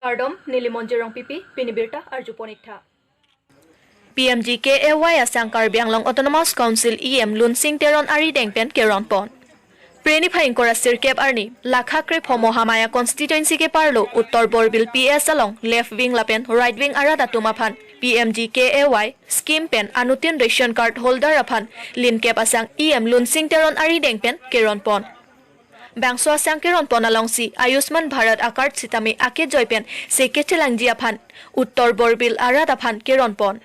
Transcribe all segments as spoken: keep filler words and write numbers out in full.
Kardom, neli Monjir Rongpipi, pini birta arjupon iktha. P M G K A Y asang Karbi Anglong Autonomous Council E M Lunsing Teron arideng pen keronpon. Pre niphai ingkoi ra sirkep arni, Lakha Krepho Mahamaya constituency keparlo Uttor Borbil P S along left wing lapen right wing arat atum aphan P M G K A Y scheme pen anuttin ration card holder aphan linkep asang E M Lunsing Teron arideng pen keronpon. Bangso asang keronpon alongsi Ayushman Bharat a-card sitame akejoi pen se kechelangji aphan Uttor Borbil arat aphan keronpon.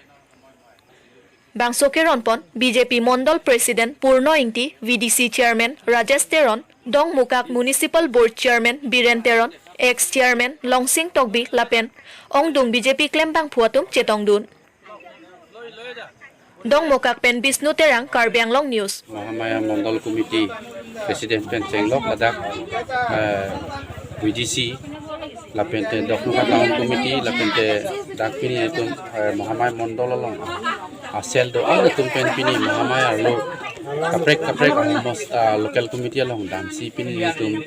Bangso keronpon B J P Mondol President Purno Ingti, V D C Chairman Rajesh Teron, Dongmukak Municipal Board Chairman Biren Teron, ex Chairman Longsing Tokbi lapen ongdung B J P klembangphu atum chetongdun. Dongmukak pen Bisnu Terang, Karbi Anglong News. Mahamaya Mondol Committee President pen chenglok ladak, eh, V D C lapen te Dongmukak Town Committee lapen te dak pini itum, eh, Mahamaya Mondol along a-cell do-an atum pen pini Mahamaya arlo kaprek kaprek ahomos, ah, local committee along damsi pini itum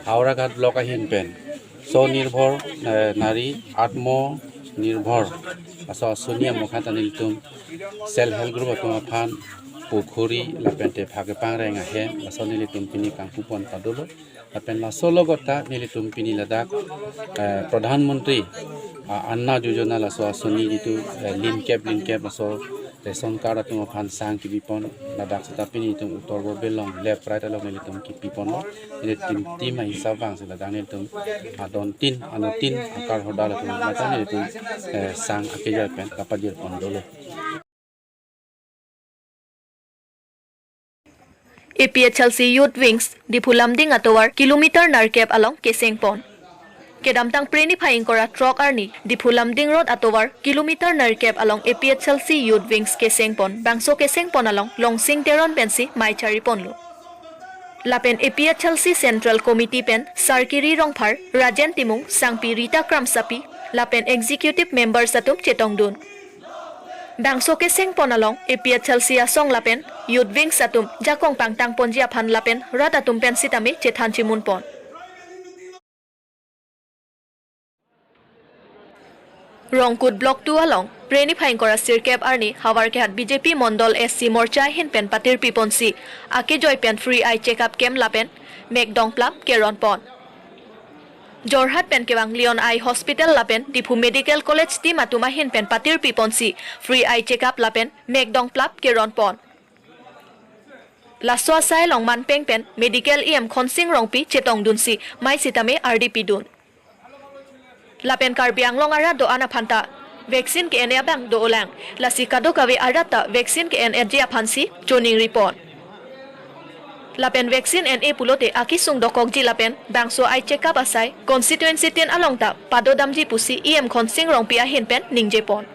Howraghat block ahin pen Swanirbhor, eh, Nari Atmanirbhor laso asoni amokha ta nelitum self help group atum aphan pukhuri lapen te phak kepangreng ahem laso nelitum pini kangpupon padolo. Lapen laso logot ta nelitum pini ladak, eh, Pradhan Mantri, ah, Anna Yojana laso asoni jitu, eh, linkep linkep laso ration card atum aphan sang kibipon ladak seta pini itum Uttor Borbil along left right along nelitum kipiponlo. Nelitum team ahisap vangsi ladak nelitum adon tin, anuttin a-card holder atum mate nelitum, eh, sang akejoi pen kapajirpon dolo. A P H L C Youth Wings, Diphu Lumding atovar kilometer nerkep along kesengpon. Kedamtang Pre niphai ingkoi ra throk arni, Diphu Lumding Road atovar kilometer nerkep along A P H L C Youth Wings kesengpon, bangso kesengpon along Longsing Teron pensi mei chariponlo. Lapen A P H L C Central Committee pen Sarkiri Rongphar, Rajen Timung, Sangpi Rita Kramsapi, lapen Executive Members atum chetongdun. Bangso kesengpon along A P H L C asong lapen Youth Wings atum jakong pangtangponji aphan lapen rat atum pen sitame chethan chimunpon. Rongkut Block two along, Pre niphai ingkoi ra sirkep arni, Howraghat B J P Mondol S C Morcha ahin pen patirpiponsi, akejoi pen free eye checkup camp lapen mekdongplap keronpon. Jorhat pen kevang Lion Eye Hospital lapen Diphu Medical College team atum ahin pen patirpiponsi free eye checkup lapen mekdongplap keronpon. Laso asai along manpeng pen Medical E M Khonsing Rongpi chetongdunsi mei sitame ardi pidun. Lapen Karbi Anglong arat do-an aphan ta vaccine ke-en-e abang do-olang. Lasi kadokave arat ta vaccine ke-en-eji aphansi choningripon. Lapen vaccine en-e pulote akesung dokokji lapen bangso eye checkup asai constituency tin along ta padodamji pusi E M Khonsing Rongpi ahin pen ningjepon.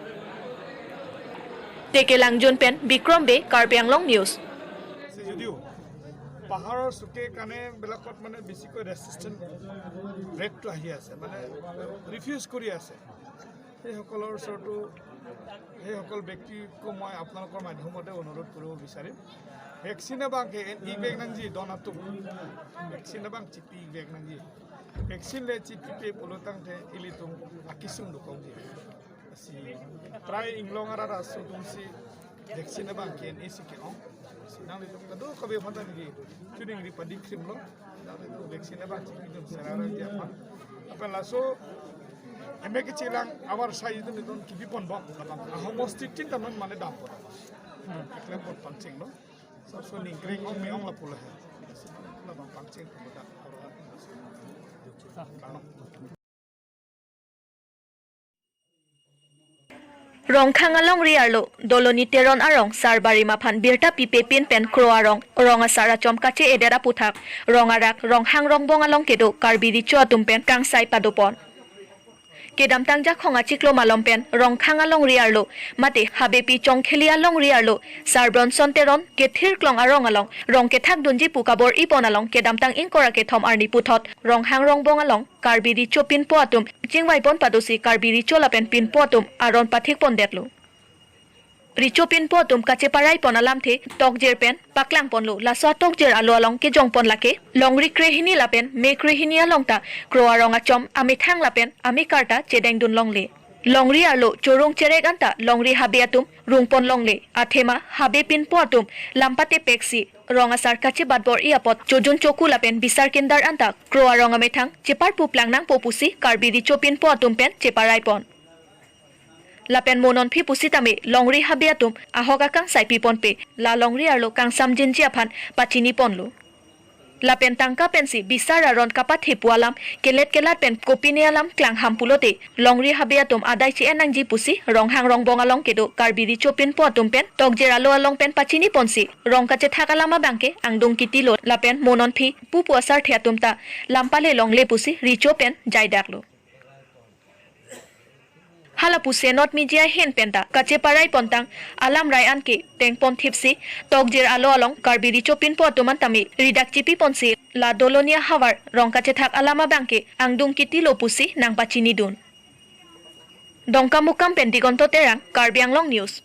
Teke Langjun pen Bikrom Bey, Karbi Anglong News. আছে যদিও পাহাৰৰ চুকে কাণে বিলাকত মানে বেছিকৈ ৰেচিষ্টেণ্ট ৰেটটো আহি আছে, মানে ৰিফিউজ কৰি আছে। সেইসকলৰ ওচৰতো, সেইসকল ব্যক্তিকো মই আপোনালোকৰ মাধ্যমতে অনুৰোধ কৰিব বিচাৰিম, ভেকচিন এবাংকে এন ই বেগ নাংজি দনাতুম, ভেকচিন এবাং চিপি বেগ নাংজি, vaccine le chipipe pulotangte ilitum akesung dokokji. Si prai inglong arat aso atumsi vaccine abang ke-en-e si ke-ong. Si nanglitum kadokave aphan ta neli choningri padi krimlo. Nanglitum vaccine abang si itum serara dia aphan. Lapen laso M A K chilang awar sai itum itum kibiponbom. Labang ahomosti tin ta non mane dampon. Klempon pangchenglo. Laso ningkreng ong me-ong lapu lahai. Labang pangcheng pu dak. Rongkhang alongri arlo, Doloni Teron arong, Sarbari maphan birta pipepin pen kro arong, rong asar achom kache-edet aputhak, rong arak, Ronghang Rongbong along kedo, Karbi Recho atum pen kangsai padopon. Kedamtang Jakhong achiklo malom pen, Rongkhang alongri arlo, mate Habepi Chongkheli alongri arlo, Sar Bronson Teron, Kethirklong arong along, rong kethak dunji pu kabor-ipon along, kedamtang ingkoi ra kethom arni puthot, Ronghang Rongbong along, Karbi Recho pinpo atum chingvaipon padosi Karbi Recho lapen pinpo atum aron pathikpondetlo. Recho pinpo atum kacheparai pon alamthe tokjer pen paklang ponlo. Laso atokjer alo along kejong pon lake longri krehini lapen me krehini along ta kro arong achom amethang lapen amekarta chedeng dun longle. Longri arlo chorong cherek anta longri habe atum rung pon longle. Athema habe pinpo atum lam pate peksi rong asar kachebat bor-i apot chojun choku lapen bisar kindar anta kro arong amethang cheparpu plang nangpo pusi Karbi Recho pinpo atum pen cheparai pon. Lapen mo nonphi pusitame longri habe atum ahok akangsai pi ponpe, la longri arlo kangsam jinji aphan pachini ponlo. Lapen tangka pensi bisar aron kapathe pu alam kelet kelat pen kopine alam klangham pulote longri habe atum adai che-en nangji pusi Ronghang Rongbong along kedo Karbi Recho pinpo atum pen tokjer alo along pen pachini ponsi rong kachethak alam abangke angdung kitilo lapen mo nonphi pupu asarthe atum ta lam pale longle pusi Recho pen jaidaklo. Hala pusi North Media ahin penta kacheparai pontang alam rai anke tengpon thipsi tokjer alo along Karbi Recho pinpo atum antame ridak chipi ponsi la Dolonia havar rong kachethak alam abangke angdung kitilo pusi nangpachini dun. Dongkamukam pen Digonto Terang, Karbi Anglong News.